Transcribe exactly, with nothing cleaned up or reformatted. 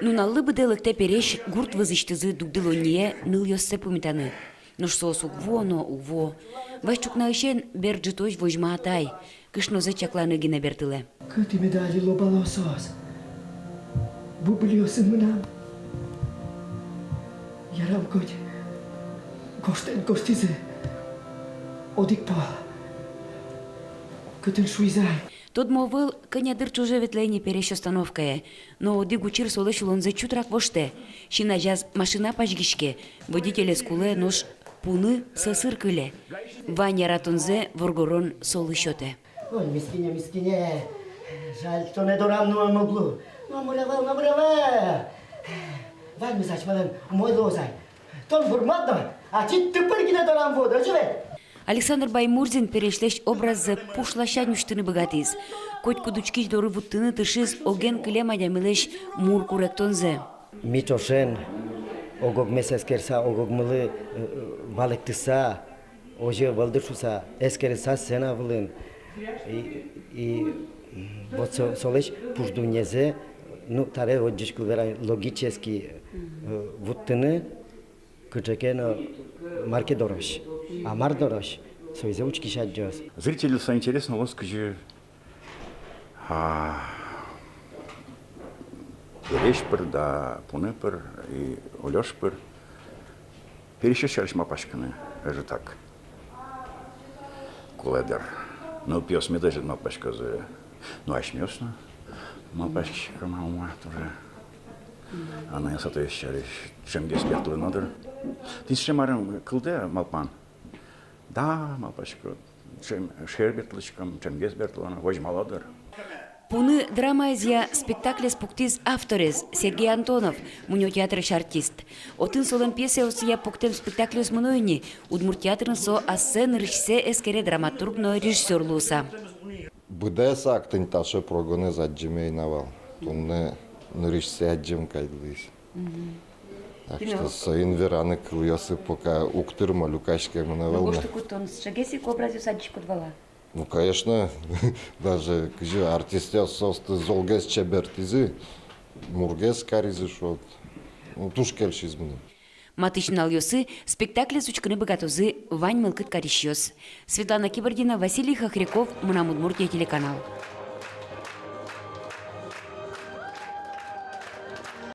Нуналлы быдэ лыктэ пересь гурт вӧзысьтызы дугдылонние нылъёссэ пумитаны. Нош соос уг вуо но, уг вуо. Вазь ӵукнаысен бер ӝытозь возьма атай. Кышнозэ чакланы гинэ бертылэ. Кытӥ меда али лобало соос? Бубылиосын мынам. Ярам, коть гожтэм гожтӥзы. Одӥг пол. Кытын шуиз ай? Тодмо ӧвӧл, кӧня дыр ӵоже ветлэ ини пересь остановкае. Но одӥг учыр солэсь улонзэ чутрак воштэ. Син азяз машина пазьгиське, водителез кулэ, нош пуны сӧсыр кыле. Вань яратонзэ воргорон солы сётэ. Ой, мискине, мискине. Жаль, тонэ дорам нуэм уг лу. Номыр ӧвӧл, номыр ӧвӧл. Ваньмыз асьмелэн умой луоз ай. Тон бурмод но, ачид тыпыр гинэ дорам вуод, озьы ве? Александр Баймурзин пересьлэсь образзэ пуш ласянь усьтыны быгатӥз. Котькуд учкись доры вуттыны тыршиз оген кылем адямилэсь мур куректонзэ. Ми ӵошен, ог-огмес эскерса, ог-огмылы, э, валэктыса, озьы ӧвӧл дыр шуса, эскерыса сцена вылын. И, и вот со-, солэсь пуш дуннезэ, ну, табере вот ӟуч кыл верам, логически, э, вуттыны кыӵе ке но, мар ке дорозь. А мар дорозь, соизэ учкись адӟоз. Зрительлы со интересно луоз, кызьы, а, пересь пыр да, пуны пыр и улёш пыр пересьёс сярысь малпаськыны ӧжытак кулэ, дыр. Нылпиос мед ӧжыт малпаськозы. Ну, асьмеос но малпаськиськом-а, ума, тоже. Анай-атайёс сярысь ӵемгес бертылыны, дыр. Тӥни сыӵе марым кылдэ малпан. Да, малпасько, ӵем, шер бертылӥськом, ӵемгес бертылоно, возьмало, дыр. «Пуны» драмаезъя спектаклез пуктӥз авторез, Сергей Антонов, мунё театрысь артист. Отын солэн пьесаосъя пуктэм спектакльёс мыно ини. Удмурт театрын со ассэ нырысьсэ эскере драматург но режиссёр луыса. Быдэс ак тӥни таӵе прогонэз адӟеме ӧй на вал. Туннэ нырысьсэ адӟем кадь луиз. Так что соин вераны кылъёсы пока уг тырмо, люкаськемын ӧвӧл на. Гожтыкуд тон сыӵегес ик образъёс адӟиськод вал-а? Ну, конечно, даже кызьы артистъёс соосты золгес чебертӥзы, мургес каризы, шуод. Ну, туж кельшиз мыным. Матысь нуналъёсы спектаклез учкыны быгатозы вань мылкыд карисьёс. Светлана Кибардина, Василий Хохряков, «Мынам Удмуртие» телеканал.